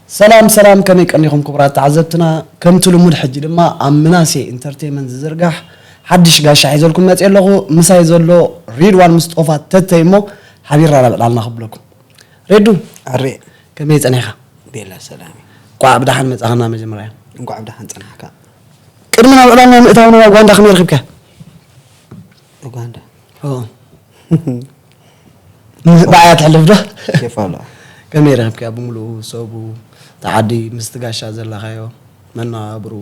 ሰላም ሰላም፣ ከመይ ቀኒኹም ክቡራት ተዓዘብትና? ከምቲ ልሙድ ሕጂ ድማ ኣብ ምናሴ ኢንተርቴይመንት ዝዝርጋሕ ሓድሽ ጋሻ ሒዘልኩም መፅእ ኣለኹ። ምሳይ ዘሎ ሪድዋን ምስጦፋ ተተይ እሞ ሓቢርና ናብዕላልና ክብለኩም። ሬዱ፣ ኣሬ። ከመይ ጸኒሕካ? ቤላ ሰላም። እንኳዕ ብደሓን መጻኻና መጀመርያ። እንኳዕ ብደሓን ጸናሕካ። ቅድሚ ናብ ዕላልና ምእታውና ኡጋንዳ ከመይ ረኺብካ? ኡጋንዳ? ኦ። ብኣያ ትሕልፍ ዶ? ኬፍ ኣሎ። ከመይ ረኺብካ ብምሉኡ ሰቡ፣ ተዓዲ ምስቲ ጋሻ ዘለኻዮ መነባብርኡ?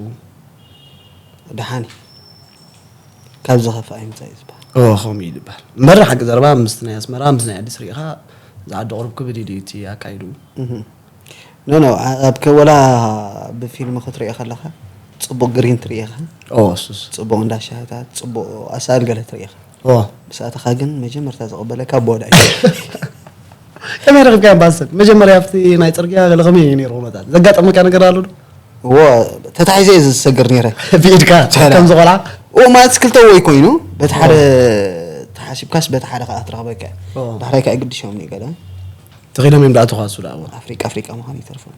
ደሓን እዩ። ካብ ዝኸፍኣ ይምጻእ እዩ ዝበሃል። ኦ፣ ከምኡ እዩ ዝበሃል። እምበር ሓቂ ዘረባ ምስቲ ናይ ኣስመራ፣ ምስ ናይ ኣዲስ ርኢኻ፣ እዚ ዓዲ ቁሩብ ክብድ ኢሉ እዩ እቲ ኣካይድኡ። እህ። ኖ፣ ኖ፣ ኣ-፣ ኣብ ከ-፣ ወላ ብፊልም ክትሪኦ ከለኻ፣ ጽቡቕ ግሪን ትርኢ ኢኻ። ኦ፣ እሱስ። ጽቡቕ እንዳ ሻሂታት፣ ጽቡቕ ኣሳእል ገለ ትርኢ ኢኻ። ኦ። ምስ ኣተኻ ግን መጀመርታ ዝቕበለካ ኣቦ ወዳ እዩ። ከመይ ረኺብካዮ ባሰል? መጀመርያ ኣብቲ ናይ ጽርግያ ገለ ከመይ እዩ ነይሩ ኩነታት? ዘጋጠመካ ነገር ኣሎ ዶ? እዎ፣ ተታሒዘ እየ ዝሰግር ነይረ። ብኢድካ ሰላም። ከምዚ ቆልዓ? እዎ፣ ማለት ክልተ ወይ ኮይኑ፣ በቲ ሓደ ኦ። ተሓሲብካስ በቲ ሓደ ከኣ ትረኽበካ እያ። ኦ። ዳሕራይ ከኣ ይግድሾም እዩ ገለ። ተኺሎም እዮም ደኣ ተኳሱ ደኣ እዎ። ኣፍሪቃ፣ ኣፍሪቃ ምዃን ይተርፎም።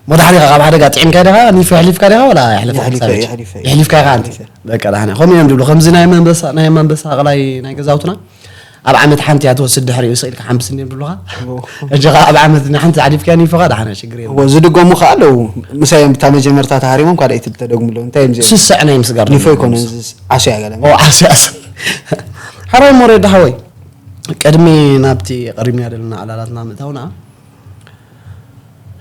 እሞ ዳሕሪኻ ካብ ሓደጋ ጥዒምካ ዲኻ? ኒፎ የሕሊፍካ ዲኻ? ወላ የሕለፈ የሕሊፈ፣ ሳቤት? የሕሊፈ፣ የሕሊፍካ ኢኻ ኣንቲ? የሕሊፈ። በቃ ደሓን እያ። ከምኡ እዮም ዝብሉ። ከምዚ ናይ መንበሳ፣ ናይ መንበሳ ኣቕላይ ናይ ገዛውትና ኣብ ዓመት ሓንቲ እያ ትወስድ፣ ድሕሪኡ ስቕ ኢልካ ሓምብስ እንድዮም ዝብሉኻ። ኦ። ሕጂ ኸዓ ኣብ ዓመት ንሓንቲ ዓሊፍካያ ኒፎኻ ደሓን እያ፣ ሽግር የብሉን። እዎ፣ ዝድገሙ ኸዓ ኣለዉ። ምሳይ እዮም ብታ መጀመርታ ተሃሪሞም ካልኣይቲ ተደግሙ ኣለዉ። እንታይ እዮም እዚኦም? ስስዕ ናይ ምስጋር ኒፎ ዘለዎም ኣይኮነን፣ ምስ- እዚ ዓስያ ገለ። ኦ፣ ዓስያ፣ ዓስያ። ሓራይ ሞሬ ዳሓወይ፣ ቅድሚ ናብቲ ቀሪብና ዘለና ዕላላትና ምእታውና፣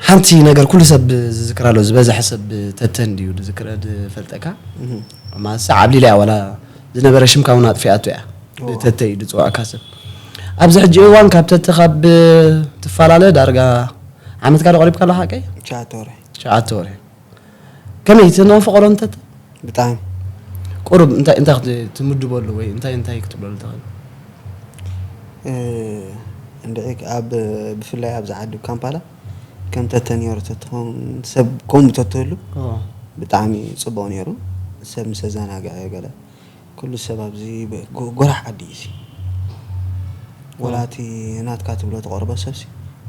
ሓንቲ ነገር ኩሉ ሰብ ዝዝክራ ኣሎ፣ ዝበዝሐ ሰብ ተተ እንድዩ ዝዝክረ ዝፈልጠካ። እህ። ማሳ ዓብሊላ እያ፣ ዋላ ዝነበረ ሽምካ እውን ኣጥፊኣቶ እያ። እዋ። ብተተ እዩ ዝፅዋዕካ ሰብ። ኣብዚ ሕጂ እዋን ካብ ተተ ካብ ትፈላለ ዳርጋ ዓመትካ ዶ ቀሪብካ ኣሎ ሓቀይ? ትሽዓተ ወርሒ። ትሽዓተ ወርሒ። ከመይ ትናፍቆ ዶ ንተተ? ብጣዕሚ። ቁሩብ እንታይ፣ እንታይ ክት-፣ ትምድበሉ ወይ እንታይ፣ እንታይ ክትብለሉ ትኽእል? እ፣ እንድዒ ኣብ፣ ብፍላይ ኣብዚ ዓዲ ካምፓላ ከም ተተ ነይሩ ተትኸውን ሰብ ከምኡ ተትህሉ ኦ። ብጣዕሚ ጽቡቕ ነይሩ። ሰብ ምስ ኣዘናግዐ ገለ ኩሉ ሰብ ኣብዚ ብ-፣ ጎ-፣ ጎራሕ ዓዲ እዩ እዚ። ኦ። ወላ እቲ ናትካ ትብሎ ትቐርቦ ሰብሲ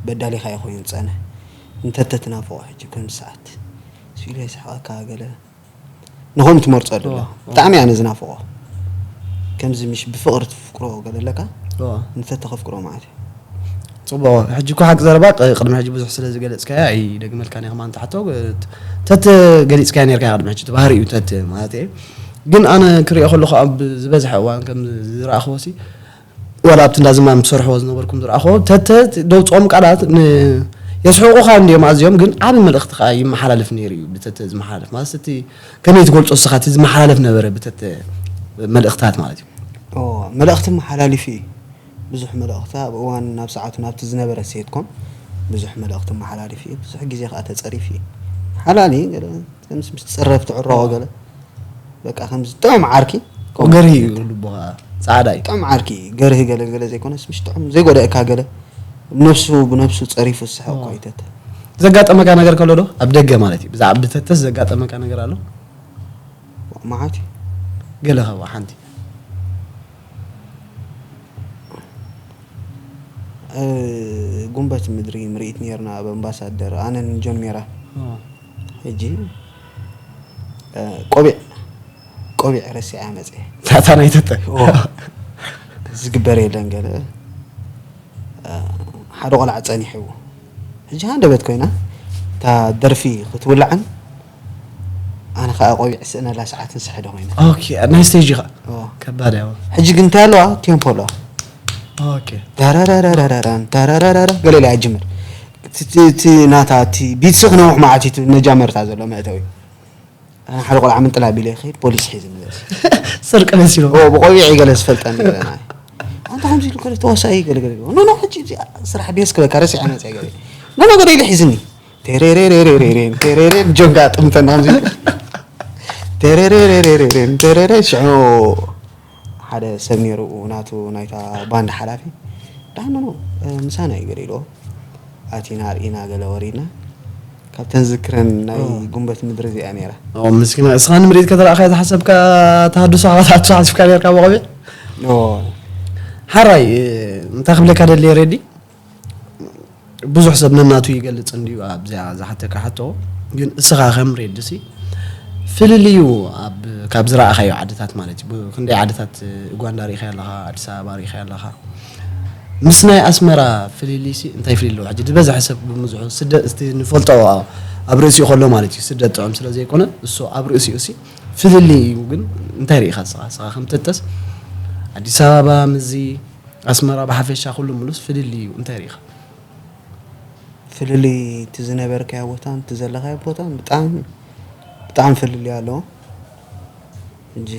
በዳሊኻ እዩ ኮይኑ ዝጸንሕ። እንተተ ትናፍቖ ሕጂ ከምዚ ሰዓት ስኢሉ የስሕቐካ ገለ ንኸምኡ ትመርጾ ኣለኻ። ኦ፣ ኦ። ብጣዕሚ ኣነ ዝናፍቖ። ከምዚ ምሽ ብፍቕሪ ትፍቅሮ ገለ ኣለካ? ኦ። እንተ ተኸፍቅሮ ማለት እዩ። ጽቡቕ። ሕጂ እኮ ሓቂ ዘረባ ቅ-፣ ቅድሚ ሕጂ ብዙሕ ስለ ዝገለጽካያ ኣይደግመልካን እየ ከማን ትሓቶ። ት-፣ ተተ ገሊጽካያ ነርካ ቅድሚ ሕጂ። እቲ ባህሪ እዩ ተተ ማለት እየ። ግን ኣነ ክሪኦ ከለኹ ኣብ ዝበዝሐ እዋን ከም ዝረኣኽዎ ሲ፣ ዋላ ኣብቲ እንዳ ዝማም ትሰርሕዎ ዝነበርኩም ዝረኣኽዎ፣ ተተ ደውፅኦም ቃላት ን-፣ የስሕቑኻ እንድዮም ኣዝዮም፣ ግን ዓቢ መልእኽቲ ከዓ ይመሓላለፍ ነይሩ እዩ ብተተ ዝመሓላለፍ። ማለት እቲ ከመይ ትገልጾ ንስኻ፣ እቲ ዝመሓላለፍ ነበረ ብተተ መልእኽታት ማለት እዩ። ኦ፣ መልእኽቲ መሓላሊፊ እዩ። ብዙሕ መልእኽቲ ኣብ እዋን ናብ ሰዓቱ ናብቲ ዝነበረ ሴትኮም ብዙሕ መልእኽቲ መሓላሊፊ እዩ። ብዙሕ ግዜ ከዓ ተጸሪፊ እዩ። ሓላሊ ገለ ከምስ ምስ ትጽረፍ ትዕረቖ ገለ በቃ ከምዚ ጥዑም ዓርኪ። ገርሂ እዩ ልቡ ከዓ ጻዕዳ እዩ። ጥዑም ዓርኪ ገርሂ ገለ ገለ ዘይኮነስ ምስ ጥዑም ዘይጎደእካ ገለ ነብሱ ብነብሱ ጸሪፉ ዝስሕቕ ኦ። እኮ እዩ ተተ። ዘጋጠመካ ነገር ከሎ ዶ? ኣብ ደገ ማለት እዩ። ብዛዕባ ብተተስ ዘጋጠመካ ነገር ኣሎ? መዓት እዩ። ገለ ካብ ሓንቲ። እ፣ ጉንበት ምድሪ ምርኢት ነይርና ኣብ ኣምባሳደር፣ ኣነን ጆን ሜራ። ኦ። ሕጂ፣ እ፣ ቆቢዕ፣ ቆቢዕ ረሲዐ መፅአ። ታታ ናይ ተተ። ኦ። ዝግበር የለን ገለ። እ፣ ሓደ ቆልዓ ጸኒሕዎ። ሕጂ ሃንደበት ኮይና፣ እታ ደርፊ ክትውላዕን፣ ኣነ ኸኣ ቆቢዕ ስእነላ ሰዓትን ስሕደ ኮይነ። ኦኬ፣ ናይ ስቴጅ ኢኻ? ኦ። ከባድ እያ። ሕጂ ግን እንታይ ኣለዋ? ቴምፖ ኣለዋ። ኦኬ። ተረረረረረን፣ ተረረረረ፣ ገለ ኢላ እያ ትጅምር። እቲ፣ እቲ፣ እቲ ናታ፣ እቲ ቢትሲ ክነውሕ መዓት እዩ፣ እቲ መጃመርታ ዘሎ መእተዊ። ኣነ ሓደ ቆልዓ ምንጥል ኣቢለ ይኸይድ፣ ፖሊስ ሒዝኒ በዚ። ስርቂ መሲሉ። ኦ፣ ብቆቢዕ እዩ ገለ ዝፈልጠኒ ገለ ናይ። ኣንታ ከምዚ ኢሉ ገለ ተዋሳኢ ገለ ገለ። ኖ፣ ኖ፣ ሕጂ እዚኣ ስራሕ ደስ ክብለካ፣ ረሲዐ መፅአ ገለ። ኖ፣ ኖ፣ ገለ ኢሉ ሒዝኒ። ቴሬሬሬሬሬሬን፣ ቴሬሬን፣ ጆንጋ ጥምተና ከምዚ ኢሉ። ቴሬሬሬሬሬሬን፣ ቴሬሬ፣ ሽዑ ሓደ ሰብ ነይሩ፣ ናቱ ናይታ ባንድ ሓላፊ። ደሓን ኖ፣ ኖ፣ እ፣ ምሳና እዩ ገለ ኢልዎ። ኣቲና ኣርኢና ገለ ወሪድና። ካብተን ዝክረን ናይ ኦ። ጉንበት ምድሪ እዚኣ ነይራ። ኦ፣ ምስኪና፣ እስኻ ንምርኢት ከተረኣኻያ ዝሓሰብካ ተሃድሶ ኣተሓሲብካ ነርካ ብቆቢዕ? ኦ። ሓራይ፣ እንታይ ክብለካ ደልየ ሬዲ? ብዙሕ ሰብ ነናቱ ይገልጽ እንድዩ ኣብዚኣ ዝሓተካ ሕቶ። ግን እስኻ ከም ሬድሲ ፍልልዩ ኣብ፣ ካብ ዝረኣኻዮ ዓድታት ማለት እዩ። ብ-፣ ክንደይ ዓድታት ኡጋንዳ ርኢኻዮ ኣለኻ፣ ኣዲስ ኣበባ ርኢኻዮ ኣለኻ። ምስ ናይ ኣስመራ ፍልልይሲ እንታይ ፍልልይ ኣለዎ? ሕጂ ዝበዝሐ ሰብ ብምዝሑ ስደት፣ እስቲ ንፈልጦ ኣብ ርእሲኡ ከሎ ማለት እዩ። ስደት ጥዑም ስለ ዘይኮነ እሱ ኣብ ርእሲኡ ሲ ፍልልይ እዩ። ግን እንታይ ርኢኻ እስኻ? እስኻ ከም ተተስ ኣዲስ ኣበባ ምስዚ ኣስመራ ብሓፈሻ ኩሉ ምሉስ ፍልልይ እዩ። እንታይ ርኢኻ? ፍልልይ እቲ ዝነበርካዮ ቦታን እቲ ዘለኻዮ ቦታን ብጣዕሚ፣ ብጣዕሚ ፍልልይ ኣለዎ። ሕጂ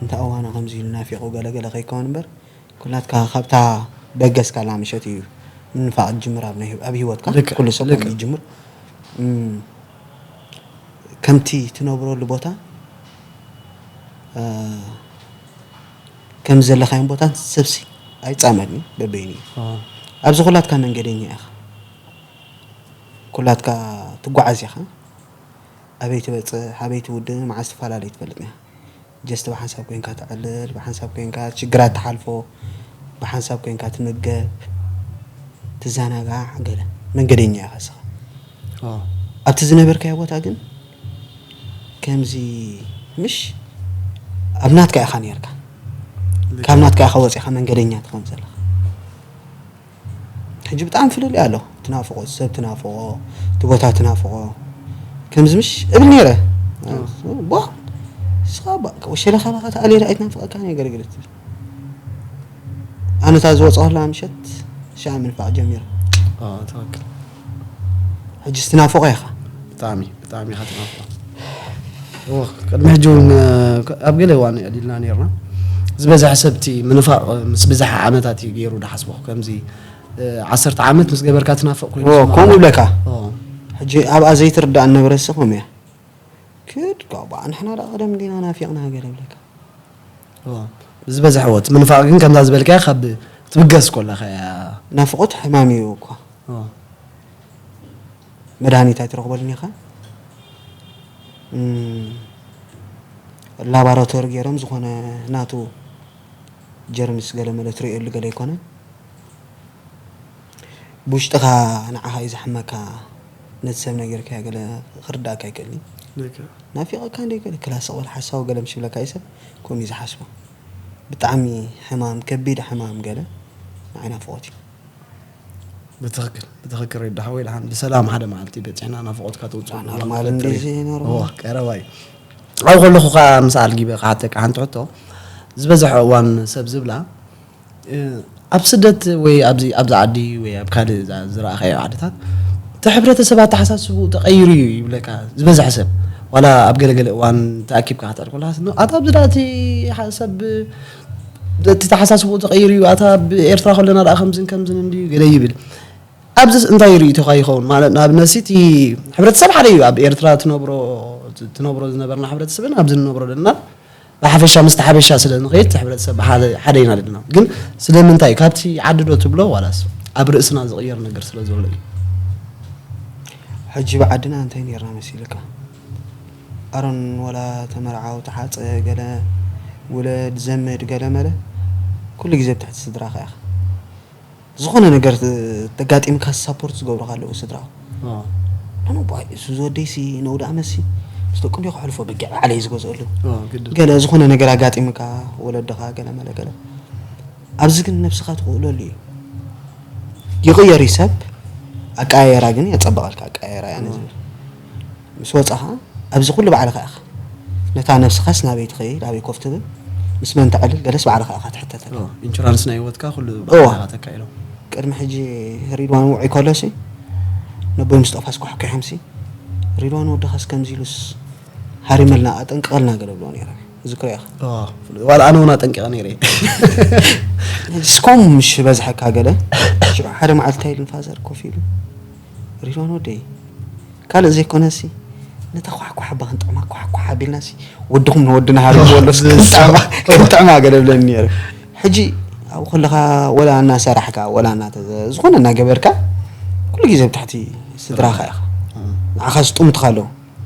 እንተ እዋና ከምዚ ኢሉ ናፊቑ ገለ ገለ ከይከውን እምበር፣ ኩላትካ ካብታ በገስካላ ምሸት እዩ ምንፋቕ ዝጅምር ኣብ ናይ፣ ኣብ ህይወትካ። ልክዕ፣ ኩሉ ሰብ ከምኡ ልክዕ። ይጅምር። እም፣ ከምቲ ትነብረሉ ቦታ፣ እ፣ ከም ዘለኻዮም ቦታን ሰብሲ ኣይጻመድን በበይኑ እዩ። ኣዎ። ኣብዚ ኩላትካ መንገደኛ ኢኻ። ኩላትካ ትጓዓዝ ኢኻ። ኣበይ ትበጽሕ፣ ኣበይ ትውድእ፣ መዓስ ትፈላለይ ትፈልጥ ኢኻ። ጀስት ብሓንሳብ ኮይንካ ተዕልል፣ ብሓንሳብ ኮይንካ ሽግራት ትሓልፎ፣ ብሓንሳብ ኮይንካ ትምገብ፣ ትዘናጋዕ፣ ገለ መንገደኛ ኢኻ እስኻ። ኣዎ። ኣብቲ ዝነበርካዮ ቦታ ግን ከምዚ ምሽ ኣብ ናትካ ኢኻ ነይርካ። ልክዕ። ካብ ናትካ ኢኻ ወጺኻ መንገደኛ ትኸውን ዘለኻ። ሕጂ ብጣዕሚ ፍልልይ ኣሎ። ትናፍቖ፣ ሰብ ትናፍቖ፣ እቲ ቦታ ትናፍቖ። ከምዚ ምሽ እብል ነይረ። ኣዎ። ቧ፣ ንስኻ ቧ፣ ወሸለኻ ባኻ ተኣልየ ኣይትናፍቐካን እየ ገለገለ ትብል። ኣነ እታ ዝወፅኣላ ምሸት ሻዕ ምንፋቕ ጀሚረ። ኣዎ፣ ትኽክል። ሕጂስ ትናፍቖ ኢኻ። ብጣዕሚ፣ ብጣዕሚ ኢኻ ትናፍቖ። እወ፣ ቅድሚ ሕጂ እውን፣ እ፣ ኣብ ገለ እዋን የዕሊልና ነይርና። ዝበዝሐ ሰብ እቲ ምንፋቕ ምስ ብዝሓ ዓመታት እዩ ገይሩ ዝሓስቦ። ከምዚ፣ እ፣ ዓሰርተ ዓመት ምስ ገበርካ ትናፍቕ ኮይኑ እወ፣ ይስምዓካ። ከምኡ ይብለካ። እወ። ሕጂ ኣብኣ ዘይትርዳእ ነበረ፣ እሱ ከምኡ እያ። ክድ፣ ኳ፣ ንሕና ደኣ ቀደም እንዲና ናፊቕና ገለ ይብለካ። እወ። ዝበዝሐ እወ፣ እቲ ምንፋቕ ግን ከምዛ ዝበልካያ ካብ ትብገስ ከለኻ እያ። ናፍቖት ሕማም እዩ እኳ። እወ። መድሃኒት ኣይትረኽበሉን ኢኻ። እም፣ ላባራቶሪ ገይሮም ዝኾነ ናቱ ጀርምስ ገለ መለ ትርእየሉ ገለ ኣይኮነን። ብውሽጥኻ ንዓኻ እዩ ዘሕመካ፣ ነቲ ሰብ ነጊርካዮ ገለ ክርዳእካ ኣይክእልን እዩ። ልክዕ። ናፊቐካ እንደ ገለ ክላስ ቅበል ሓሳዊ ገለ ምስ ይብለካ እዩ ሰብ ከምኡ እዩ ዝሓስቦ። ብጣዕሚ ሕማም፣ ከቢድ ሕማም ገለ ንዓይ ናፍቖት እዩ። ብትኽክል፣ ብትኽክል ሬዲ ሓወይ፣ ደሓን ብሰላም ሓደ መዓልቲ በጺሕና ናፍቖትካ ተውጽኣሉ ኖርማል እንደዚ ኖርማል። እወ፣ ቀረባ እዩ። ኣብኡ ከለኹ ከኣ ምስ ኣልጊበ ክሓተካ ሓንቲ ሕቶ፣ ዝበዝሐ እዋን ሰብ ዝብላ፣ እ፣ ኣብ ስደት ወይ ኣብዚ፣ ኣብዚ ዓዲ ወይ ኣብ ካልእ ዛ-፣ ዝረኣኻዮ ዓድታት፣ እቲ ሕብረተሰብ ኣተሓሳስብኡ ተቐይሩ እዩ ይብለካ ዝበዝሐ ሰብ። ዋላ ኣብ ገለገለ እዋን ተኣኪብካ ክትዕል ከለኻስ፣ ኖ፣ ኣታ ኣብዚ ደኣ እቲ ሓ-፣ ሰብ፣ እቲ ኣተሓሳስብኡ ተቐይሩ እዩ፣ ኣታ ኣብ ኤርትራ ከለና ደኣ ከምዝን ከምዝን እንድዩ ገለ ይብል። ኣብዚስ እንታይ ርእይቶኻ ይኸውን? ማለት ንኣብነት እቲ ሕብረተሰብ ሓደ እዩ። ኣብ ኤርትራ ትነብሮ፣ ትነብሮ ዝነበርና ሕብረተሰብን ኣብዚ ንነብሮ ዘለና ብሓፈሻ ምስቲ ሓበሻ ስለ ንኸይድ እቲ ሕብረተሰብ ሓደ፣ ሓደ ኢና ዘለና። ግን ስለምንታይ ካብቲ ዓዲ ዶ ትብሎ ዋላስ ኣብ ርእስና ዝቕየር ነገር ስለ ዘሎ እዩ? ሕጂ ብዓድና እንታይ ነይርና መሲልካ? ኣሮን ወላ ተመርዓው ተሓፀ ገለ ውለድ ዘመድ ገለ መለ ኩሉ ግዜ ብትሕቲ ስድራኻ ኢኻ። ዝኾነ ነገር ተ-፣ ተጋጢምካ ሳፖርት ዝገብሩኻ ኣለዉ ስድራ። ኣዎ። ኣነ እባ እሱ ዝወደይሲ ነውዳእ መሲ ምስ ደቁ እንዲዮ ከሕልፎ በጊዕ ባዕለይ ዝገዝአሉ። ኣዎ፣ ግድን። ገለ ዝኾነ ነገር ኣጋጢምካ ወለድኻ ገለ መለ ገለ። ኣብዚ ግን ነብስኻ ትኽእለሉ እዩ። ይቕየር እዩ ሰብ፣ ኣቀያየራ ግን የጸብቐልካ፣ ኣቀያየራ እያ ኣዎ። ዝብል። ምስ ወጻኻ ኣብዚ ኩሉ ባዕልኻ ኢኻ። ነታ ነብስኻስ ናበይ ትኸይድ፣ ኣበይ ኮፍ ትብል፣ ምስ መን ተዕልል፣ ገለስ ባዕልኻ ኢኻ ትሕተተላ። ኣዎ፣ ኢንሹራንስ ናይ ህይወትካ ኩሉ እዎ። ባዕልኻ ኢኻ ተካይዶ። ቅድሚ ሕጂ ሪድዋን ውዑይ ከሎሲ፣ ነቦይ ምስጦፋስ ኳሕኲሖምሲ፣ ሪድዋን ወድኻስ ከምዚ ኢሉስ ሃሪመልና፣ ኣጠንቅቐልና ገለ ብሎ ነይረ። ዝክሮ ኢኻ። ኣዎ፣ ዋላ ኣነ እውን ኣጠንቂቐ ነይረ። እስኮም ምሽ በዝሐካ ገለ፣ ሽዑ ሓደ መዓልቲ እንታይ ኢሉን ፋዘር ኮፍ ኢሉ፣ ሪድዋን ወደይ፣ ካልእ ዘይኮነሲ፣ ነታ ኳሕኳሕ እባ ክንጥዕማ፣ ኳሕኳሕ ኣቢልናሲ፣ ወድኹም ንወድና ሃሪምዎ ኣሎስ፣ ዝስ-፣ ክንጥዕማ፣ ክንጥዕማ ገለ ብለኒ ነይሩ። ሕጂ ኣብኡ ከለኻ ወላ እናሰራሕካ፣ ወላ እናተ-፣ ዝኾነ እናገበርካ፣ ኩሉ ግዜ ኣብ ትሕቲ ስድራኻ ኢኻ። እም። ንዓኻ ዝጥምቱኻ ኣለዉ።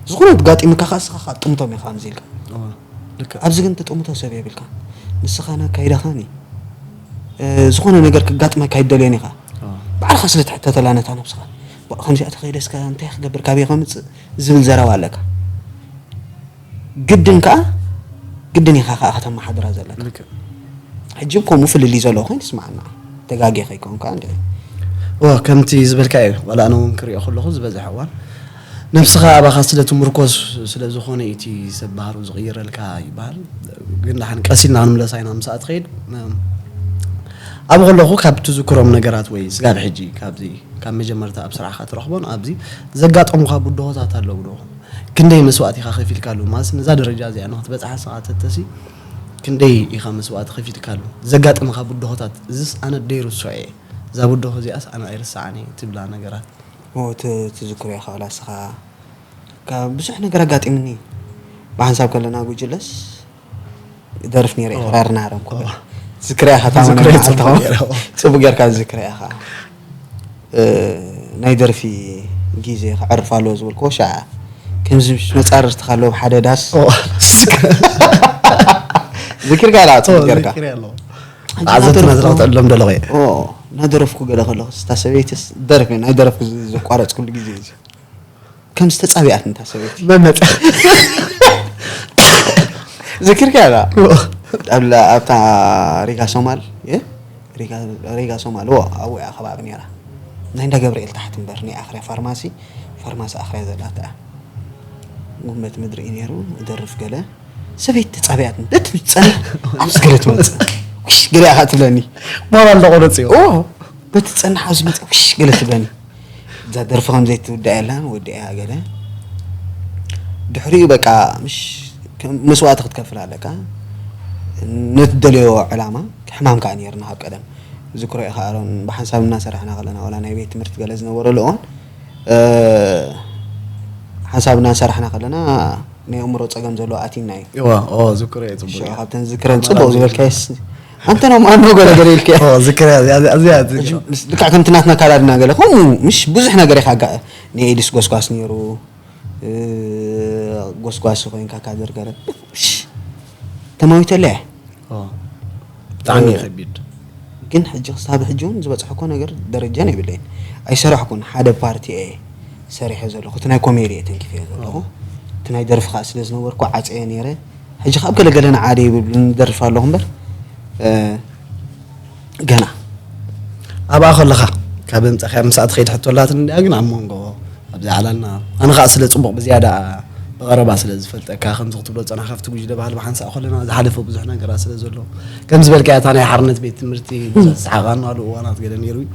ዝኾነ ኣጋጢሙካ ኸዓ ንስኻ ኸዓ ትጥምቶም ኢኻ ከምዚ ኢልካ። እወ፣ ልክዕ። ኣብዚ ግን ትጥምቶ ሰብ የብልካን። ንስኻን ኣካይዳኻን እዩ። እ፣ ዝኾነ ነገር ክጋጥመካ ኣይትደልዮን ኢኻ። እወ። ባዕላ ስለ ትሕተተላ ነታ ነብስኻ፣ "በቃ ከምዚኣ ተኸይደስካ እንታይ ክገብር፣ ካበይ ከምጽእ?" ዝብል ዘረባ ኣለካ። ግድን ከኣ፣ ግድን ኢኻ ከኣ ከተመሓድራ ዘለካ። ልክዕ። ሕጂ እውን ከምኡ ፍልልይ ዘለዎ ኮይኑ ይስምዓና። ተጋግየ ከይኮን ከኣ እንድዒ። እወ፣ ከምቲ ዝበልካዮ፣ ዋላ ኣነ እውን ክሪኦ ከለኹ ዝበዝሐ እዋን ነብስኻ ኣባኻ ስለ ትምርኮስ ስለ ዝኾነ እዩ እቲ ሰብ ባህሩ ዝቕይረልካ ይበሃል። ግን ደሓን ቀስ ኢልና ክንምለሳ ኢና፣ ምስኣ ትኸይድ። እም፣ ኣብኡ ከለኹ ካብ ትዝክሮም ነገራት ወይ ስጋብ ሕጂ ካብዚ፣ ካብ መጀመርታ ኣብ ስራሕካ ትረኽቦን ኣብዚ ዘጋጠሙኻ ብድሆታት ኣለዉ ዶ? ክንደይ መስዋእቲ ኢኻ ከፊልካሉ? ማለት ነዛ ደረጃ እዚኣ ንክትበጽሓ ንስኻ ተተሲ ክንደይ ኢኻ መስዋእቲ ከፊልካሉ? ዘጋጠመኻ ብድሆታት፣ "እዝስ ኣነ ደይርስዖ እየ፣ እዛ ብድሆ እዚኣስ ኣነ ኣይርስዓን እየ" ትብላ ነገራት? ኦ፣ ት-፣ ትዝክሮ ኢኻ ዋላ ንስኻ። ካብ ብዙሕ ነገር ኣጋጢምኒ። ብሓንሳብ ከለና ጉጅለስ ደርፍ ነይረ እየ፣ ኦ። ክራር ናረምኩ። ኦ። ትዝክሮ ኢኻ፣ እታ ትዝክሮ መዓልቲ ጽቡቅ ኸም-፣ ገይረ። ጽቡቅ ጌርካ ትዝክሮ ኢኻ። እ፣ ናይ ደርፊ ግዜ ክዕርፍ ኣለዎ ዝበልክዎ ሻዓ። ከምዚ ምስ መጻርርትኻ ኣለዉ ኣብ ሓደ ዳስ። ኦ። ዝኪርካ ኢላ ኦ፣ ጽቡቅ ጌርካ። ዝኪረ ኣለዎ። ሕጂ ኣዘትና እናደረፍኩ፣ ዝረኽተሎም ደለኹ እየ። ኦ፣ እናደረፍኩ ገለ ከለኹስ እታ ሰበይትስ ደርፊ፣ ናይ ደረፍኩ ዝ-፣ ዘቋረጽኩሉ ግዜ እዩ። ከም ዝተጻብኣት እንታ ሰበይቲ። መመጸ። ዝኪርካ ኢላ። ኦ። ኣብላ-፣ ኣብታ ሪጋ ሶማል፣ እ? ሪጋ፣ ሪጋ ሶማል፣ ዎ፣ ኣብኡ እያ ከባቢ ነይራ። ናይ እንዳ ገብርኤል ታሕቲ እምበር፣ ናይ ኣኽርያ ፋርማሲ፣ ፋርማሲ ኣኽርያ ዘላታ። ጉመት ምድሪ እዩ ነይሩ፣ ደርፍ ገለ። ሰበይቲ ተጻብኣት፣ በቲ ዝጸንሕ፣ ኣብዚ ገለ ትመጽእ። ውሽ፣ ገለ ኢኻ ትብለኒ። ሞራል ዶ ቆረጽ እዩ? ኦ፣ በቲ ዝጸንሕ ኣብዚ መጽእ፣ ውሽ፣ ገለ ትብለኒ። እዛ ደርፊ ከም ዘይትውዳእ የላን፣ ወዲኣ ገለ። ድሕሪኡ በቃ፣ ምሽ፣ ከም መስዋእቲ ክትከፍል ኣለካ። ንትደልዮ ዕላማ፣ ሕማም ከኣ ነይርና ካብ ቀደም። ዝክሮ ኢኻ ኣሮን፣ ብሓንሳብ እናሰራሕና ከለና፣ ዋላ ናይ ቤት ትምህርቲ ገለ ዝነበረሉ እዋን፣ እ፣ ሓንሳብ እናሰራሕና ከለና፣ ናይ ኣእምሮ ጸገም ዘለዎ ኣቲና እዩ። እዋ፣ ኦ፣ ዝክሮ እየ፣ ጽቡቅ ሽዑ እዩ። ካብተን ዝክረን ጽቡቅ ዝበልካየስ፣ ኣንተ ነው ማን ነው ገለ ገለ ኢልካዮ። ኦ፣ ዝክሮ እያ፣ እዚኣ፣ እዚኣ፣ እዚኣ ዝክሮ። ምስ፣ ልክዕ ከምቲ ናትና ኣካዳድና ገለ፣ ከምኡ፣ ምሽ ብዙሕ ነገር ኢኻ ኣጋ-፣ ናይ ኤድስ ጎስጓስ ነይሩ፣ እ፣ ጎስጓሲ ኮይንካ ካድር ገለ፣ ምሽ፣ ተማዊተለያ። ኦ፣ ብጣዕሚ እዩ እ፣ ከቢድ። ግን ሕጂ ክሳብ ሕጂ እውን ዝበጽሐኮ ነገር ደረጃን የብለይን። ኣይሰራሕኩን፣ ሓደ ፓርቲ እየ ሰሪሐ ዘለኹ። እቲ ናይ ኮሜዲ እየ ተንኪፈዮ ዘለኹ። ኦ። እቲ ናይ ደርፊ ከኣ ስለ ዝነበርኩ ዓጽየ ነይረ። ሕጂ ካብ ገለ ገለ ንዓደ ይብል ንደርፍ ኣለኹ እምበር፣ እ፣ ገና። ኣብኣ ከለኻ ካብ ምጻኻ ምስኣ ትኸይድ ሕቶ ኣላትኒ እንድያ፣ ግን ኣብ መንጎ ኣብዚ ዓላልና ኣነ ከኣ ስለ ጽቡቕ ብዝያዳ ብቐረባ ስለ ዝፈልጠካ፣ ከምዚ ክትብሎ ዝጸናሕካ ኣብቲ ጉጅለ ባህሊ ብሓንሳእ ከለና ዝሓለፈ ብዙሕ ነገራት ስለ ዘሎ፣ ከም ዝበልካዮ እታ ናይ ሓርነት ቤት ትምህርቲ ብዙሕ ዝሰሓቓናሉ እዋናት ገለ ነይሩ እዩ።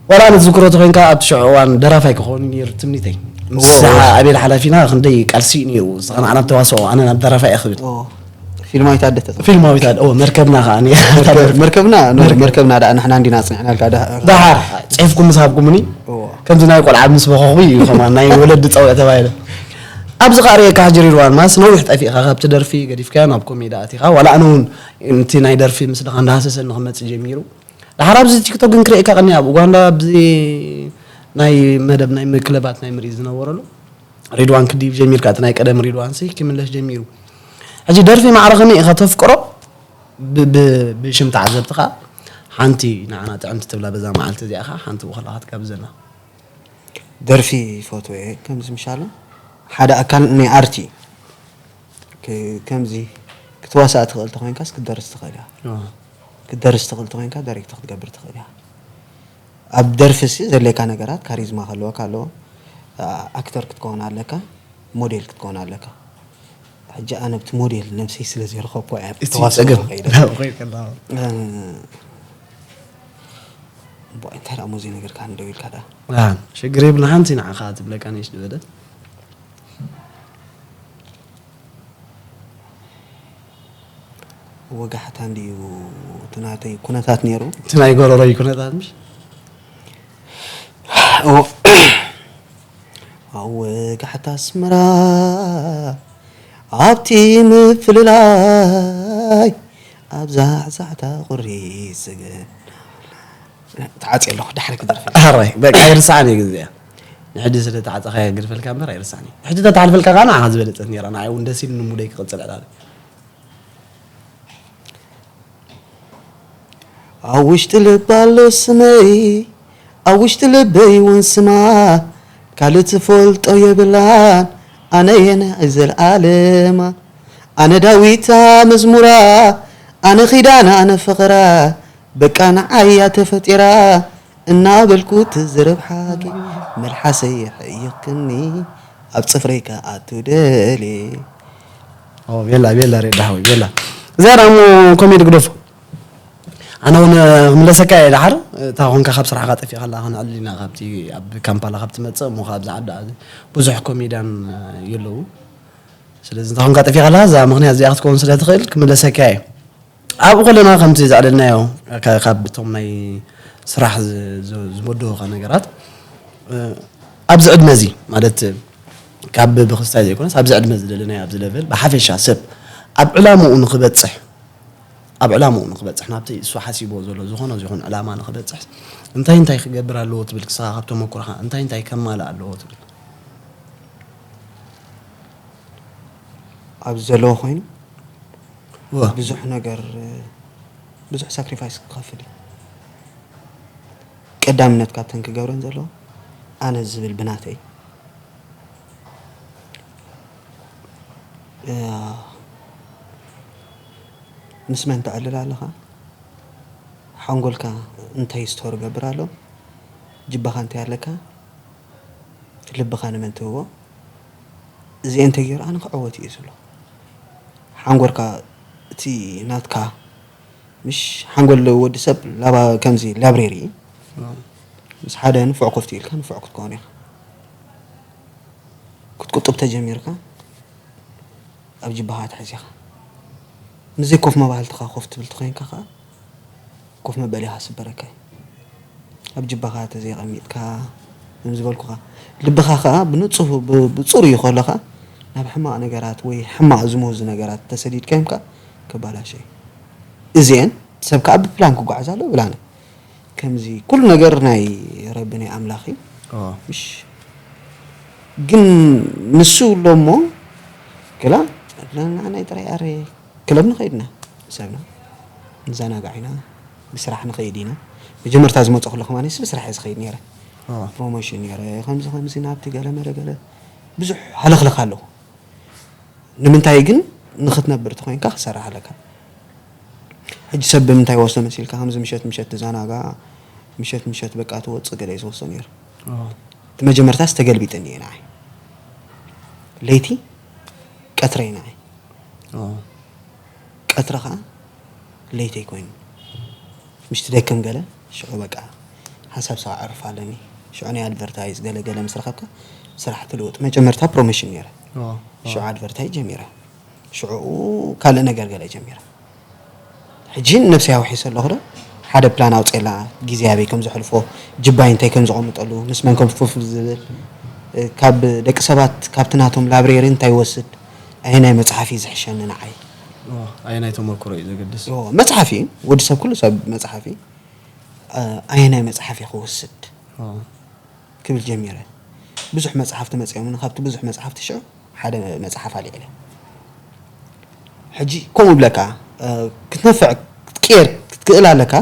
ዋላ ኣነ ትዝክሮ ተኾይንካ ኣብቲ ሽዑ እዋን ደራፋይ ክኸውን እዩ ነይሩ ትምኒተይ። ምስ እዎ፣ እዎ። ኣቤል ሓላፊና ክንደይ ቃልሲ እዩ ነይሩ። ንስኻ ንዓና ብተዋስኦ፣ ኣነ ናብ ደራፋይ እየ ክብል። እዎ። ፊልማዊት ኣደ ተጻወተት። ፊልማዊት ኣደ፣ እዎ፣ መርከብና ከኣ ነይራ። መርከብ-፣ መርከብና፣ ኖ፣ መርከብ። መርከብና ደኣ ንሕና እንዲና ኣጽኒዕናልካ ደሓር። ደሓር ጽሒፍኩም ምስ ሃብኩምኒ፣ እዎ። ከምዚ ናይ ቆልዓ ምስ በኸኹ እዩ ከማን ናይ ወለዲ ጸውዒ ተባሂለ። ኣብዚ ከኣ ርእየካ ሕጂ ሪድዋን፣ ማስ ነዊሕ ጠፊእካ ካብቲ ደርፊ ገዲፍካዮ ናብ ኮሜዲ ኣቲኻ። ዋላ ኣነ እውን እቲ ናይ ደርፊ ምስልኻ እንዳሃሰሰኒ ክመጽእ ጀሚሩ። ደሓር ኣብዚ ቲክቶክ ግን ክርእየካ ቀንየ ኣብ ኡጋንዳ ኣብዚ ናይ መደብ ናይ ክለባት ናይ ምርኢት ዝነበረሉ ሪድዋን ክድይብ ጀሚርካ፣ እቲ ናይ ቀደም ሪድዋንሲ ክምለስ ጀሚሩ። ሕጂ ደርፊ ማዕረ ከመይ ኢኻ ተፍቅሮ? ብ-፣ ብ-፣ ብሽም ተዓዘብትኻ ሓንቲ ንዓና ጥዕምቲ ትብላ በዛ መዓልቲ እዚኣ ኸዓ ሓንቲ ብኸላ ክትጋብዘና። ደርፊ ይፈትዎ እየ፣ ከምዚ ምሻሎ ሓደ ኣካል ናይ ኣርቲ። ከ-፣ ከምዚ ክትዋሳእ ትኽእል ተኾይንካስ ክትደርስ ትኽእል ኢኻ። ኣዎ። ክትደርስ ትኽእል ተኾይንካ ዳይሬክት ክትገብር ትኽእል ኢኻ። ኣብ ደርፊ ሲ ዘድልየካ ነገራት ካሪዝማ ክህልወካ ኣለዎ። ኣ-፣ ኣክተር ክትከውን ኣለካ፣ ሞዴል ክትከውን ኣለካ። ሕጂ ኣነ ኣብቲ ሞዴል ነብሰይ ስለ ዘይረኸብኩ እየ ኣብቲ እቲ ተዋስኦ ጸገም። ከይደ። ናብ ኸይድ ከለኻ። እ፣ እምቦ፣ እንታይ ደኣ እሞ ዘይነገርካኒ ደው ኢልካ ደኣ? ኣ፣ ሽግር የብሉን። ሓንቲ ንዓኻ ትብለካ ንእሽቶ ዝበለት። ወጋሕታ እንድዩ እቲ ናተይ ኩነታት ነይሩ። እቲ ናይ ጎረሮይ ኩነታት ምሽ? ኦ፣ ኣብ ወጋሕታ ኣስመራ ኣብቲ ምፍልላይ ኣብ ዛዕዛዕታ ቁሪ ስገ ተዓጽየ ኣለኹ፣ ድሓር ክደርፍ። ኣራይ፣ በቃ ኣይርስዓን እዩ ግዜ። ንሕጂ ስለ ተዓጸኻዮ ግድፈልካ እምበር ኣይርስዓን እዩ። ሕጂ ተተሓልፈልካ ከኣ ንዓኻ ዝበለጸት ነይራ። ንዓይ እውን ደስ ኢሉኒ ሙደይ ክቕጽል ዕላለ። ኣብ ውሽጢ ልባ ኣሎ ስመይ፣ ኣብ ውሽጢ ልበይ እውን ስማ ካልእ ትፈልጦ የብላን። ኣነ የናይ ዘለኣለማ፣ ኣነ ዳዊታ መዝሙራ፣ ኣነ ኺዳና፣ ኣነ ፍቕራ፣ በቃ ንዓያ ተፈጢራ እናበልኩ ትዝረብ ሓቂ፣ መልሓሰይ የሕይኽኒ ኣብ ጽፍረይ ክኣቱ ደልየ። ኦ ቤላ ቤላ ሬዳ ሓወይ ቤላ። እዚኣ ደኣ እሞ ኮሜዲ ግደፎ። ኣነ እውን ክምለሰካ እየ ደሓር። እታ ኮንካ ካብ ስራሕካ ጠፊእካ ኣለኻ፣ ክንዕልል ኢና ካብቲ ኣብ ካምፓላ ካብ ትመጽእ እሞ ካብዚ ዓዲ ብዙሕ ኮሜድያን የለዉ። ስለዚ እንተ ኮንካ ጠፊእካ ኣለኻ እዛ ምኽንያት እዚኣ ክትከውን ስለ ትኽእል ክምለሰካ እየ። ኣብኡ ከለና ከምቲ ዘዕለልናዮ ካብ እቶም ናይ ስራሕ ዝመደወካ ነገራት ኣብዚ ዕድመ እዚ ማለት ካብ ብክስታይ ዘይኮነስ ኣብዚ ዕድመ ዝደለናዮ ኣብዚ ለቨል ብሓፈሻ ሰብ ኣብ ዕላምኡ ንክበፅሕ ኣብ ዕላምኡ ንክበፅሕ ናብቲ እሱ ሓሲቦ ዘሎ ዝኾነ ይኹን ዕላማ ንክበፅሕ እንታይ እንታይ ክገብር ኣለዎ ትብል ክስኻ ካብ ተመኩሮኻ እንታይ እንታይ ከማልእ ኣለዎ ትብል ኣብዚ ዘለዎ ኮይኑ ብዙሕ ነገር ብዙሕ ሳክሪፋይስ ክኸፍል እዩ። ቀዳምነት ካብተን ክገብረን ዘለዎ ኣነ ዝብል ብናተይ ምስ መን ተዕልል ኣለኻ? ሓንጎልካ እንታይ ስቶር ገብር ኣሎ? ጅባኻ እንታይ ኣለካ? ልብኻ ንመን ትህቦ? እዚኤን ተገይሩ ኣነ ክዕወት እየ ዝብሎ። ሓንጎልካ እቲ ናትካ ምሽ ሓንጎል ወዲ ሰብ ላባ ከምዚ ላብሬሪ ምስ ሓደ ንፉዕ ኮፍቲ ኢልካ ንፉዕ ክትከውን ኢኻ። ክትቁጥብ ተጀሚርካ ኣብ ጅባኻ ትሕዝ ኢኻ። ምስዘይ ኮፍ መባህልትኻ ኮፍ ትብል ተኾይንካ ከዓ ኮፍ መበሊኻ ስበረካ እዩ። ኣብ ጅባኻ ተዘይቐሚጥካ ከም ዝበልኩኻ ልብኻ ከዓ ብንፁህ ብፅሩይ ከሎኻ ናብ ሕማቕ ነገራት ወይ ሕማቕ ዝመዙ ነገራት ተሰዲድካዮም ከዓ ክባላሸ እዩ። እዚአን ሰብ ከዓ ብፕላን ክጓዓዝ ኣለዎ ብላነ ከምዚ ኩሉ ነገር ናይ ረቢ ናይ ኣምላኽ እዩ። ምሽ ግን ንሱ ኣሎ እሞ ክላ ናይ ጥራይ ኣረ ክለብ ንኸይድና ሰብና ንዘናጋዕ ኢና ብስራሕ ንኸይድ ኢና። መጀመርታ ዝመፀ ከሎ ከማንስ ብስራሕ እየ ዝኸይድ ነረ። ፕሮሞሽን ነረ ከምዚ ከምዚ ናብቲ ገለ መለ ገለ ብዙሕ ሃለኽለኽ ኣለኹ። ንምንታይ ግን ንኽትነብር ተኾይንካ ክትሰርሕ ኣለካ። ሕጂ ሰብ ብምንታይ ወስዶ መሲልካ ከምዚ ምሸት ምሸት ትዘናጋ ምሸት ምሸት በቃ ትወፅእ ገለ እዩ ዝወስዶ ነይሩ። እቲ መጀመርታስ ተገልቢጥኒ እየ ንዓይ ለይቲ ቀትረይ ንዓይ ቀትሪ ከዓ ለይተይ ኮይኑ ምሽ ትደክም ገለ ሽዑ በቃ ሓንሳብ ሰው ኣዕርፍ ኣለኒ። ሽዑ ናይ ኣድቨርታይዝ ገለ ገለ ምስ ረኸብካ ስራሕ ትልውጥ። መጀመርታ ፕሮሞሽን ነይረ። ሽዑ ኣድቨርታይዝ ጀሚረ። ሽዑ ካልእ ነገር ገለ ጀሚረ። ሕጂ ነብሰይ ኣውሒሰ ኣለኹ ዶ ሓደ ፕላን ኣውፅኤላ ግዜ ኣበይ ከም ዘሕልፎ ጅባይ እንታይ ከም ዘቐምጠሉ ምስ መን ከም ፉፍ ዝብል ካብ ደቂ ሰባት ካብቲ ናቶም ላብሬሪ እንታይ ይወስድ ኣየናይ መፅሓፍ እዩ ዝሕሸኒ ንዓይ ኣየናይ ተመክሮ እዩ ዘገድስ መፅሓፍ እዩ ወዲ ሰብ ኩሉ ሰብ መፅሓፍ እዩ ኣየናይ መፅሓፍ እየ ክወስድ ክብል ጀሚረ ብዙሕ መፅሓፍቲ መፅኦምኒ ካብቲ ብዙሕ መፅሓፍቲ ሽዑ ሓደ መፅሓፍ ኣልዒለ ሕጂ ከምኡ ብለካ ክትነፍዕ ክትቅየር ክትክእል ኣለካ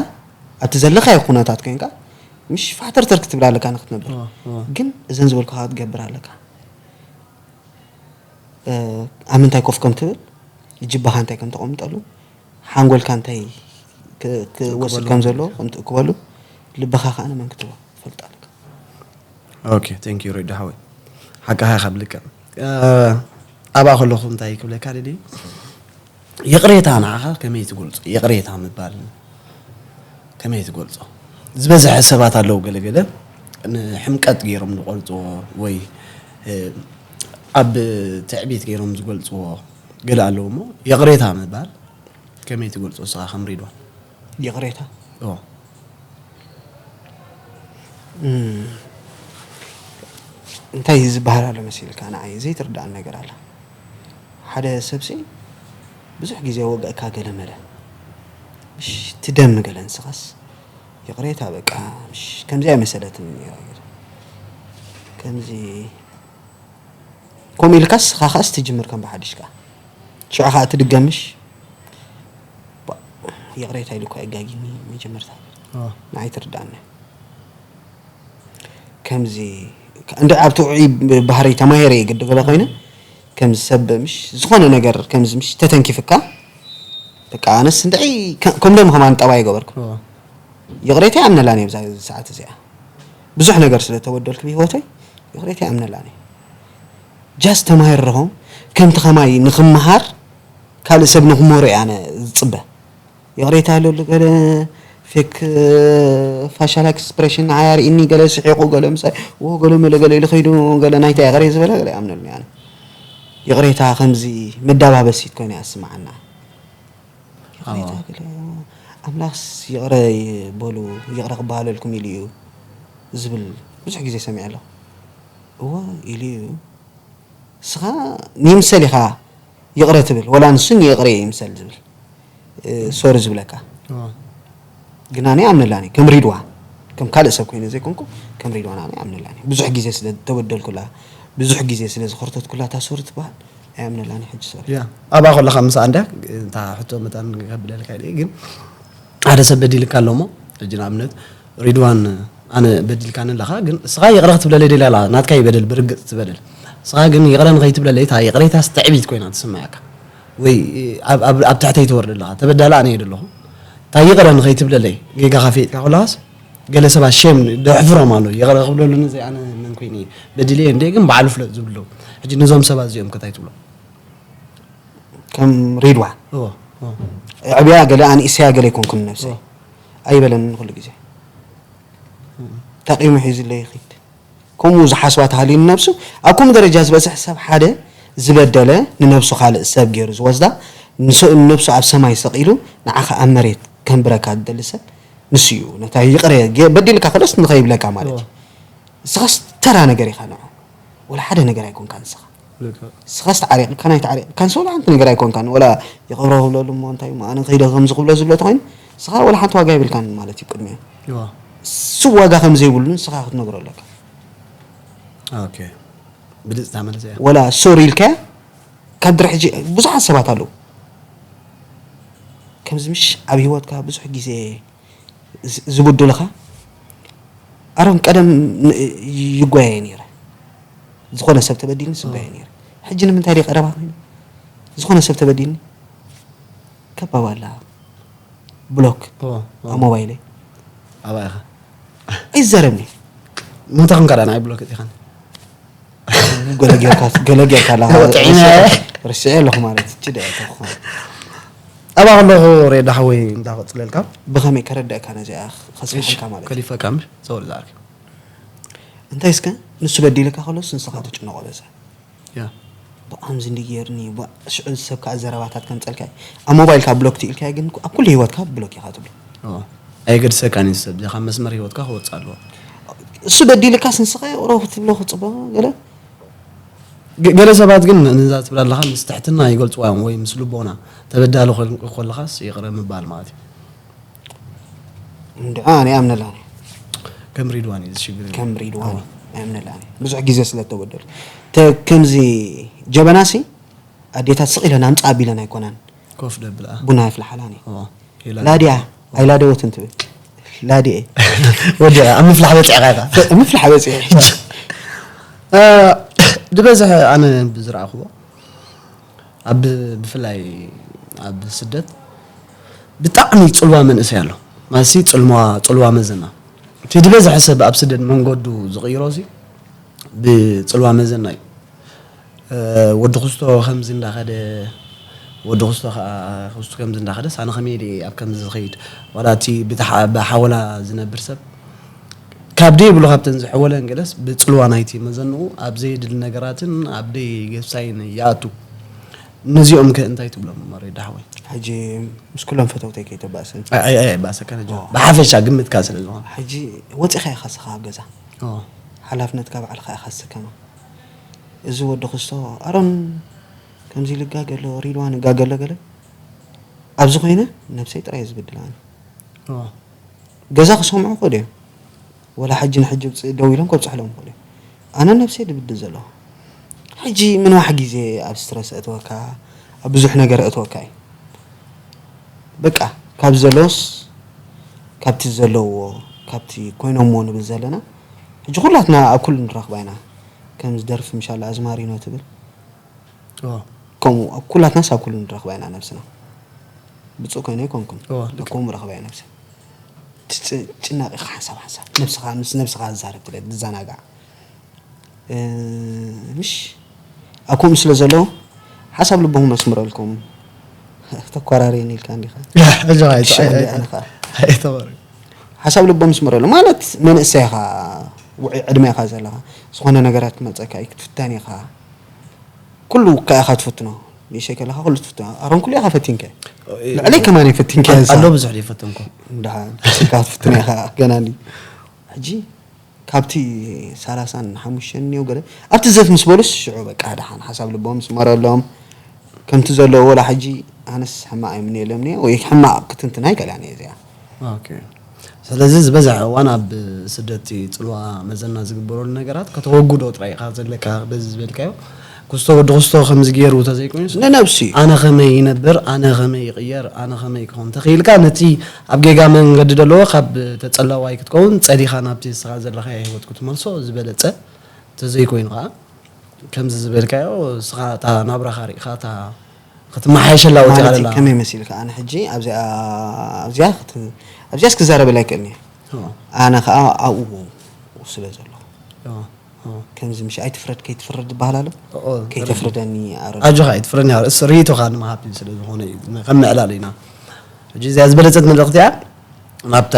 ኣብቲ ዘለካዮ ኩነታት ኮይንካ ምሽ ፋሕተርተር ክትብል ኣለካ ንክትነብር ግን እዘን ዝበልኩካ ክትገብር ኣለካ ኣብ ምንታይ ኮፍ ከም ትብል ጅባኻ እንታይ ከም ተቐምጠሉ ሓንጎልካ እንታይ ክወስድ ከም ዘለዎ ከም ትእክበሉ ልብኻ ከዓ ንመን ክትቦ ትፈልጥ ኣለካ ኦኬ ቴንክ ዩ ሬዲ ሓወይ ሓቃኻ ካብ ልክዕ ኣብኣ ከለኹ እንታይ ክብለካ ደሊ ይቕሬታ ንዓኻ ከመይ ትገልጾ ይቕሬታ ምባል ከመይ ትገልጾ ዝበዝሐ ሰባት ኣለዉ ገለገለ ንሕምቀት ገይሮም ዝቆርጽዎ ወይ ኣብ ትዕቢት ገይሮም ዝገልጽዎ ገለ ኣለዉ እሞ ይቕሬታ ምባል ከመይ ትገልጾ ንስኻ ከም ሪድዋን ይቕሬታ እንታይ ዝበሃል ኣሎ መሲልካ ንዓይ ዘይትርዳእን ነገር ኣላ ሓደ ሰብሲ ብዙሕ ግዜ ወገእካ ገለ መለ ምሽ ትደሚ ገለ ንስኻስ ይቕሬታ በቃ ምሽ ከምዚኣ መሰለትኒ ነራ ከምዚ ከምኡ ኢልካስ ስኻ ከኣስ ትጅምር ከም ብሓድሽ ከኣ ሽዑ ከኣ ትድገምሽ ይቕሬታ ኢሉ እኳ የጋጊኒ መጀመርታ ንዓይ ትርዳእኒ ከምዚ እንደ ኣብቲ ውዑይ ባህሪ ተማሂረ እየ ግዲ ገለ ኮይነ ከምዚ ሰብ ምሽ ዝኾነ ነገር ከምዚ ምሽ ተተንኪፍካ በቃ ኣነስ እንድዒ ከምሎም ከማን ጠባይ ገበርኩ። ይቕሬታ ይኣምነላን እየ ብዛ ሰዓት እዚኣ ብዙሕ ነገር ስለ ተበደልኩ ብህይወተይ ይቕሬታ ይኣምነላን እየ። ጃስ ተማሂርኹም ከምቲ ከማይ ንክምሃር ካልእ ሰብ ንክምህሮ እየ ኣነ ዝፅበ። ይቕሬታ ኣለሉ ገለ ፌክ ፋሻል ኤክስፕሬሽን ንዓይ ኣርእኒ ገለ ስሒቑ ገለ ምሳይ ዎ ገለ መለ ገለ ኢሉ ከይዱ ገለ ናይታ ይቕሬ ዝበለ ገለ ይኣምነሉ እየ ኣነ። ይቕሬታ ከምዚ መዳባበሲት ኮይና እያ ዝስምዓና። ይቕሬታ ገለ ኣምላኽስ ይቕረ በሉ ይቕረ ክበሃለልኩም ኢሉ እዩ ዝብል ብዙሕ ግዜ ሰሚዐ ኣለኹ። እወ ኢሉ እዩ። ንስኻ ንይምሰል ኢኻ ይቕረ ትብል ወላ ንሱ ንይቕረ ይምሰል ዝብል ሶሪ ዝብለካ። ግን ኣነ ኣምነላኒ ከም ሪድዋን ከም ካልእ ሰብ ኮይነ ዘይኮንኩ ከም ሪድዋን ኣነ ኣምነላኒ ብዙሕ ግዜ ስለ ተበደልኩላ ብዙሕ ግዜ ስለ ዝኸርተትኩላ እታ ሶሪ ትበሃል ኣይኣምነላኒ ሕጂ ሶሪ። ያ ኣብኣ ከለኻ ምሳኣ እንድያ እታ ሕቶ መታን ከብለልካ ኢለ ግን ሓደ ሰብ በዲልካ ኣሎ እሞ ሕጂ ንኣብነት ሪድዋን ኣነ በዲልካኒ ኣለኻ ግን እስኻ ይቕረ ክትብለለይ ደልያ ኣለኻ ናትካ ይበደል ብርግፅ ትበደል እስኻ ግን ይቕረ ንኸይትብለለይ እታ ይቕሬታስ ትዕቢት ኮይና ትስምዓካ ወይ ኣብ ትሕተይ ትወርድ ኣለኻ ተበዳሊ ኣነ እየ ደለኹ እታ ይቕረ ንኸይትብለለይ ጌጋኻ ፈይጥካ ከለኻስ ገለ ሰባት ሼም ደሕፍሮም ኣሎ ይቕረ ክብለሉኒ ዘይ ኣነ መን ኮይነ እየ በዲለ እየ እንደ ግን ባዕሉ ፍለጥ ዝብሉ ሕጂ ነዞም ሰባት እዚኦም ከታይ ትብሎም ከም ሪድዋን ዕብያ ገለ ኣንእሰያ ገለ ኣይኮንኩን ነብሰይ ኣይበለንን ኩሉ ግዜ ተቂሙ ሒዙለይ ይኺድ ከምኡ ዝሓስባ ተሃልዩ ንነብሱ ኣብ ከምኡ ደረጃ ዝበፅሕ ሰብ ሓደ ዝበደለ ንነብሱ ካልእ ሰብ ገይሩ ዝወስዳ ንነብሱ ኣብ ሰማይ ሰቒሉ ንዓኻ ኣብ መሬት ከንብረካ ዝደሊ ሰብ ንሱ እዩ ነታ ይቕረ በዲልካ ከሎስ ንኸይብለካ ማለት እዩ ንስኻስ ተራ ነገር ኢኻ ንዑ ወላ ሓደ ነገር ኣይኮንካ ንስኻ ንስኻስ ተዓሪቕካን ኣይተዓሪቕካን ሰው ሓንቲ ነገር ኣይኮንካን ወላ ይቐብሮ ክብለሉ እሞ እንታይ እሞ ኣነ ከይደ ከምዚ ክብሎ ዝብሎ ተኾይኑ ንስኻ ወላ ሓንቲ ዋጋ የብልካን ማለት እዩ ቅድሚኡ እሱ ዋጋ ከም ዘይብሉ ንስኻ ክትነግሮ ኣለካ ብልፅታ መልስ እያ ወላ ሶሪ ኢልካያ ካብ ድሪ ሕጂ ብዙሓት ሰባት ኣለዉ ከምዚ ምሽ ኣብ ህይወትካ ብዙሕ ግዜ ዝብድሉኻ ኣሮን ቀደም ይጓየ ነይረ ዝኾነ ሰብ ተበዲልኒ ስጓየ ነይረ ሕጂ ንምንታይ ደይ ቀረባ ኮይኑ ዝኾነ ሰብ ተበዲልኒ ከባባላ ብሎክ ኣብ ሞባይለይ ኣባይኻ ኣይዘረብኒ ምንታይ ክንካ ዳ ንዓይ ብሎክ እቲኻን ገለ ጌርካ ገለ ጌርካ ኣለኻ ወጥዒና ርስዐ ኣለኹ ማለት እቺ ደ ተኾን ኣባ ከለኹ ሬዳ ሓወይ እንዳቐፅለልካ ብኸመይ ከረድአካ ነዚኣ ከስምሐካ ማለት ከሊፈካ ምሽ ዘወልዛኣክ እንታይ እስከ ንሱ በዲልካ ከሎስ ንስኻ ትጭነቆ በዛ ብኣምዚ እንዲ ጌርኒ ሽዑ ዝሰብካ ዘረባታት ከምፀልካ ኣብ ሞባይልካ ብሎክ ትኢልካ ግን ኣብ ኩሉ ህይወትካ ብሎክ ኢኻ ትብሎ ኣይገድሰካን እዩ ሰብ ካብ መስመር ህይወትካ ክወፅእ ኣለዎ እሱ በዲልካስ ንስኻ የቕሮ ክትብሎ ክፅበ ገለ ገለ ሰባት ግን ነዛ ትብል ኣለኻ ምስ ትሕትና ይገልፅዋ እዮም ወይ ምስ ልቦና ተበዳሊ ኮለኻስ ይቕረ ምባል ማለት እዩ እንድዓ ኣነ ኣምነላኒ ከም ሪድዋን እዩ ዝሽግር ከም ሪድዋን ኣምነላኒ ብዙሕ ግዜ ስለ ተበደሉ ከምዚ ጀበናሲ ኣዴታት ስቕ ኢለን ኣምፃ ኣቢለን ኣይኮናን ኮፍ ደብላ ቡና የፍልሓላኒ ላድያ ኣይላደወትን ትብል ላድየ ወዲያ ኣብ ምፍላሕ በፂዕካ ኢኻ ምፍላሕ በፂዐ ሕጂ ድበዝሐ ኣነ ብዝረኣኽዎ ኣብ ብፍላይ ኣብ ስደት ብጣዕሚ ፅልዋ መንእሰይ ኣሎ ማለትሲ ፅልዋ ፅልዋ መዘና እቲ ዝበዝሐ ሰብ ኣብ ስደት መንገዱ ዝቕይሮ ሲ ብፅልዋ መዘና እዩ ወዲ ክስቶ ከምዚ እንዳኸደ ወዲ ክስቶ ከዓ ክስቶ ከምዚ እንዳኸደ ሳነ ከመይ ድየ ኣብ ከምዚ ዝኸይድ ዋላ እቲ ብሓወላ ዝነብር ሰብ ካብ ደይ ብሎ ካብተን ዝሕወለን ገለስ ብፅልዋ ናይቲ መዘንኡ ኣብ ዘየድሊ ነገራትን ኣብ ደይ ገብሳይን ይኣቱ ነዚኦም ከ እንታይ ትብሎም መሬ ዳሕወይ ሕጂ ምስ ኩሎም ፈተውተይ ከይተባእስን ኣይባእሰካ ብሓፈሻ ግምትካ ስለ ዝኾነ ሕጂ ወፂኻ ኢኻ ስኻ ኣብ ገዛ ሓላፍነትካ ባዕልኻ ኢኻ ዝስከማ እዚ ወዲ ክስቶ ኣሮን ከምዚ ኢሉ ይጋገ ኣሎ ሪድዋን ይጋገ ኣሎ ገለ ኣብዚ ኮይነ ነብሰይ ጥራይ ዝብድላኒ ገዛ ክሰምዑ ይኽእሉ እዮም ወላ ሕጂ ንሕጂ ውፅእ ደው ኢሎም ከብፅሕሎም ይኽእሉ እዮም ኣነ ነብሰይ ድብድል ዘለኹ ሕጂ ምንዋሕ ግዜ ኣብ ስትረስ እእትወካ ኣብ ብዙሕ ነገር እእትወካ እዩ በቃ ካብ ዘሎስ ካብቲ ዘለዎ ካብቲ ኮይኖምዎ ንብል ዘለና ሕጂ ኩላትና ኣብ ኩሉ ንራኽባ ኢና። ከምዚ ደርፊ ምሻላ ኣዝማሪኖ ትብል። ከምኡ ኣብ ኩላትናስ ኣብ ኩሉ ንራኽባ ኢና ነብስና። ብፁዕ ኮይነ ኣይኮንኩን። ከምኡ ረኽባ እየ ነብሰ። ጭናቂ ሓንሳብ ሓንሳብ ነብስኻ ምስ ነብስኻ ዝዛረብ ትለ ዝዘናጋዕ። ምሽ ኣብ ከምኡ ስለ ዘሎ ሓሳብ ልቦም መስምረልኩም። ተኳራርየን ኢልካ እንዲኻ። ሕጂ ኸዓ ኣይተ- ሽዑ ኣይተ- ኣነ ኸዓ ኣይተወሪ። ሓሳብ ልቦም ስምረሉ ማለት መንእሰይ ኢኻ፣ ውዑይ ዕድመ ኢኻ ዘለኻ፣ ዝኾነ ነገራት ክመፀካ እዩ ክትፍተን ኢኻ። ኩሉ እካ ኢኻ ትፍትኖ። ንእሸይ ከለኻ ኩሉ ትፍትኖ። ኣሮን ኩሉ ኢኻ ፈቲንከ። ልዕለይ ከማን ፈቲንከ። ኣሎ ብዙሕ ዘይፈተንኩ። እንዳ ኢካ ክትፍትኖ ኢኻ ገና እንዲ። ሕጂ ካብቲ ሰላሳን ሓሙሽተን እኒኦ ገለ ኣብቲ ዘፍ ምስ በሉስ ሽዑ በቃ ደሓን ሓሳብ ልቦም ስመረሎም። ከምቲ ዘለዎ ወላ ሕጂ ኣነስ ሕማቕ ኣይምንየሎም እኒኦ ወይ ሕማቕ ክትንትና ኣይከላን እየ እዚኣ። ኦኬ። ስለዚ ዝበዝሐ እዋን ኣብ ስደት ጽልዋ መዘና ዝግበረሉ ነገራት ከተወግዶ ጥራይ ኢኻ ዘለካ። በዚ ዝበልካዮ ክስቶ ወዲ ክስቶ ከምዚ ገይሩ ተዘይኮይኑስ ንነብሲ ኣነ ከመይ ይነብር፣ ኣነ ከመይ ይቕየር፣ ኣነ ከመይ ክኾን ተኽኢልካ ነቲ ኣብ ጌጋ መንገዲ ዘለዎ ካብ ተጸላዋይ ክትከውን ጸሊኻ ናብቲ ንስኻ ዘለኻዮ ህይወት ክትመልሶ ዝበለጸ ተዘይኮይኑ ኸዓ ከምዚ ዝበልካዮ ንስኻ እታ ናብራኻ ርኢኻ እታ ክትመሓየሸላ ወፂኻ ማለት ዘላ። ከመይ መሲልካ? ኣነ ሕጂ ኣብዚኣ ኣብዚኣ ክት- ኣብዚኣስ ክዛረበላ ኣይክእልን እየ። ኦ፣ ኣነ ከዓ ኣብኡ ስለ ዘለኹ ኦ፣ ኦ። ከምዚ ምሽ ኣይትፍረድ ከይትፍረድ ዝበሃል ኣሎ። ኦ፣ ከይተፍርደኒ ኣረ ኣጆኻ ኣይትፍረድኒ፣ ኣረ፣ እሱ ርኢቶኻ ንምሃብ ስለ ዝኾነ እዩ፣ ከም ምዕላል ኢና። ሕጂ እዚኣ ዝበለፀት መልእኽቲ እያ ናብታ